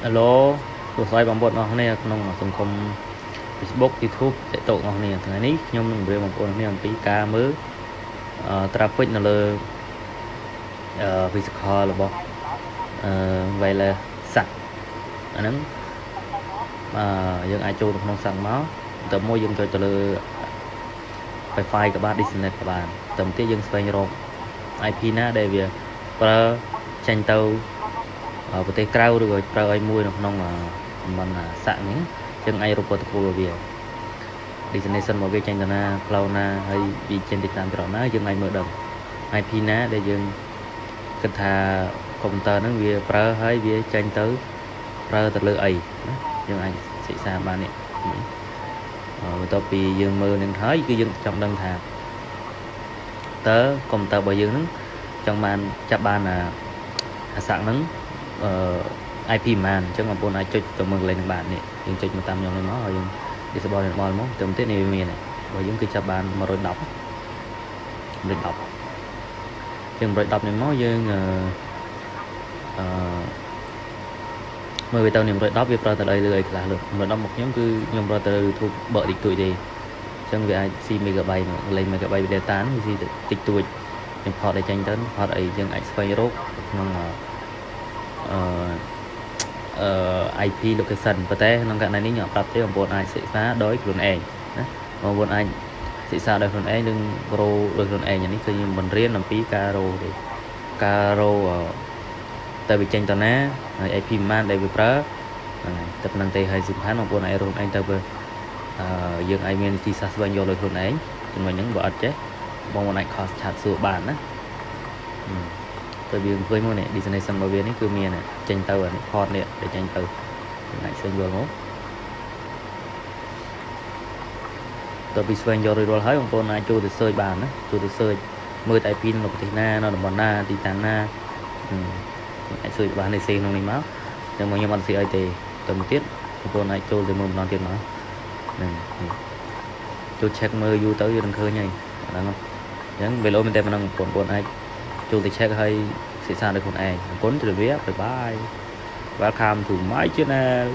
Alo សួស្តីបងប្អូនអរគ្នាក្នុងសង្គម Facebook YouTube TikTok អរគ្នាថ្ងៃនេះខ្ញុំនឹងបង្រៀនបងប្អូនគ្នាអំពីការមើល traffic នៅលើ physical របស់ wireless សាក់អាហ្នឹងយើងអាចចូលទៅក្នុងសាក់មកតើមួយយើងចុចទៅលើ Wi-Fi ក៏បាន Disconnect ក៏បានតែបន្តិចយើងស្វែងរក IP ណាដែលវាប្រើចេញទៅប្រទេសក្រៅឬក៏ប្រើឲ្យមួយនៅក្នុងតំបន់សាក់នេះយើងអាចរក protocol របស់វា destination របស់វាចេញទៅណាផ្លូវណាហើយវាចេញទៅតាមច្រកណាយើងអាចមើលដឹង IP ណាដែលយើងគិតថាកុំព្យូទ័រហ្នឹងវាប្រើហើយវាចេញទៅប្រើទៅលើអីណាយើងអាចសិក្សាបាននេះបន្ទាប់ពីយើងមើលនឹងហើយគឺយើងចង់ដឹងថាតើកុំព្យូទ័ររបស់យើងហ្នឹងចង់បានចាប់បានអាសាក់ហ្នឹងអឺ IP ប៉ុន្មានអញ្ចឹងបងប្អូនអាចចុចទៅមើលកន្លែងហ្នឹងបាននេះយើងចុចមកតាមខ្ញុំនេះមកហើយយើង disable នេះមកទៅទៀតនេះវាមានរបស់យើងគឺចាប់បាន110 110ជាង110នេះមកយើងអឺមើលវាទៅនេះ110វាប្រើទៅលើអីខ្លះលើ110មកខ្ញុំគឺខ្ញុំប្រើទៅ YouTube បើកតិចតួចទេអញ្ចឹងវាអាចស៊ី megabyte មកលេង megabyte data ហ្នឹងវាស៊ីតិចតួចខ្ញុំផតឲ្យចេញទៅផតអីយើងអាចស្វែងរកក្នុងអឺអឺ IP location ប៉ុន្តែក្នុងករណីនេះខ្ញុំប្រាប់ទេបងប្អូនអាចសិក្សាដោយខ្លួនឯងណាបងប្អូនអាចសិក្សាដោយខ្លួនឯងនិងរោដោយខ្លួនឯងនេះគឺខ្ញុំបង្រៀនអំពីការរោទេការរោទៅវាចេញទៅណាហើយ IP ប្រហែលដែលវាប្រើហ្នឹងហើយតែប៉ុណ្្នឹងទេហើយសំខាន់បងប្អូនអាចរកខ្លួនឯងទៅអឺយើងអាចមានវិធីសាស្ត្រស្វែងយល់ដោយខ្លួនឯងចំណុចហ្នឹងបើអត់ចេះបងប្អូនអាចខុសឆាតសួរបានណាទៅវាអង្គុយមកនេះ destination របស់វានេះគឺមានចេញទៅអានេះ port នេះដែលចេញទៅអាចស្វែងយល់មកតើពីស្វែងយល់រួចរាល់ហើយបងប្អូនអាចចូលទៅ search បានណាចូលទៅ search មើលតែ IP នៅប្រទេសណានៅតំបន់ណាទីតាំងណាអាច search បាននៅសេក្នុងនេះមកតែមកខ្ញុំអត់សេអីទេទៅមកទៀតបងប្អូនអាចចូលទៅមើលម្ដងទៀតមកហ្នឹងចូល check មើលយូរទៅយើងនឹងឃើញហើយហ្នឹងអញ្ចឹងវីដេអូមានតែប៉ុណ្្នឹងបងប្អូនអាចចូលទៅ check ហើយសិក្សាដោយខ្លួនឯងអរគុណជម្រាបលា bye bye. Welcome to my channel.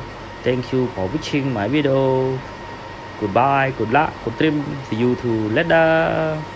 Thank you for watching my video. Goodbye, good luck, good dream. See you to later.